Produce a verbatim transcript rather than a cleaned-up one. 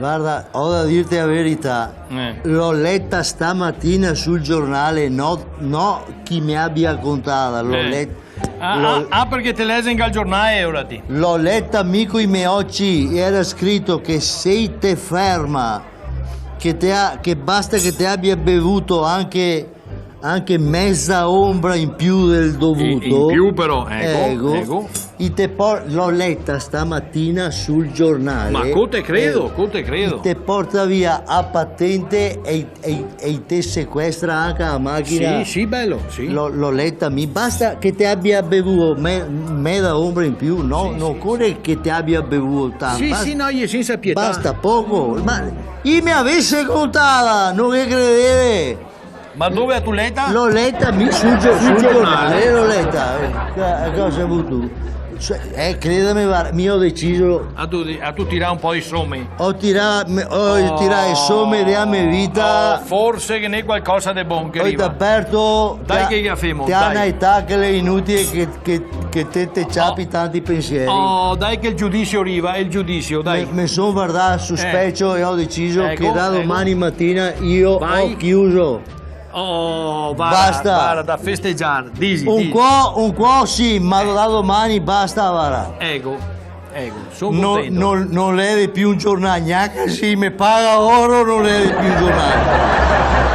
Varda, go da dirte la verità. Eh. L'ho letta stamatina sul giornale, no, no chi me abbia contata, l'ho Eh. let-, Ah, l'ho ah, ah, parché te lezi anca el giornale, ora ti. L'ho letta mi coi me oci, era scrito che se te ferma, che te ha-, che basta che te abbia bevuto anche, anche meza ombra in più del dovuto. In, in più però, eco, eco. I te por-, l'ho letta stamatina sul giornale. Ma co te credo, eh, co te credo. I te porta via a patente e i e, e i te sequestra anca la machina. Sì, sì, belo, sì. L'ho, l'ho letta mi. Basta che te abbia bevuo me-, meza ombra in più, no? Sì, no sì, ocore sì. Che te abbia bevuo tanto. Sì, basta, sì, no, i è sensa pietà. Basta poco. Ma i me avese contata, no ghe credeve. Ma dove la tu letta? L'ho letta mi sul gio-, sul giornale, l'ho letta. Eh, co-, cosa vuto? Cioè, eh, credeme, varda, mi go deciso. A tu, a tu tirà un po' de some. Go tirà, me, go tirà le some dea me vita. Oh, forse che ghe n'è qualcosa de bon che riva. Go aperto. Dai che ghe la femo, dai. Te ga na età che l'è inutile che, che, che te, te ciapi tanti pensieri. Oh, dai che el giudisio riva, el giudisio, dai. Me, me son vardà sul specio e go deciso che da domani matina mi go chiuso. Oh, varda, basta. Varda, da festegiar, disi, un disi. Cuo, un cuo sì, ma da domani basta, varda. Eco, eco, son contento. No, no, no levi più un giornale, gnanca se i me paga oro, no levi più un giornale.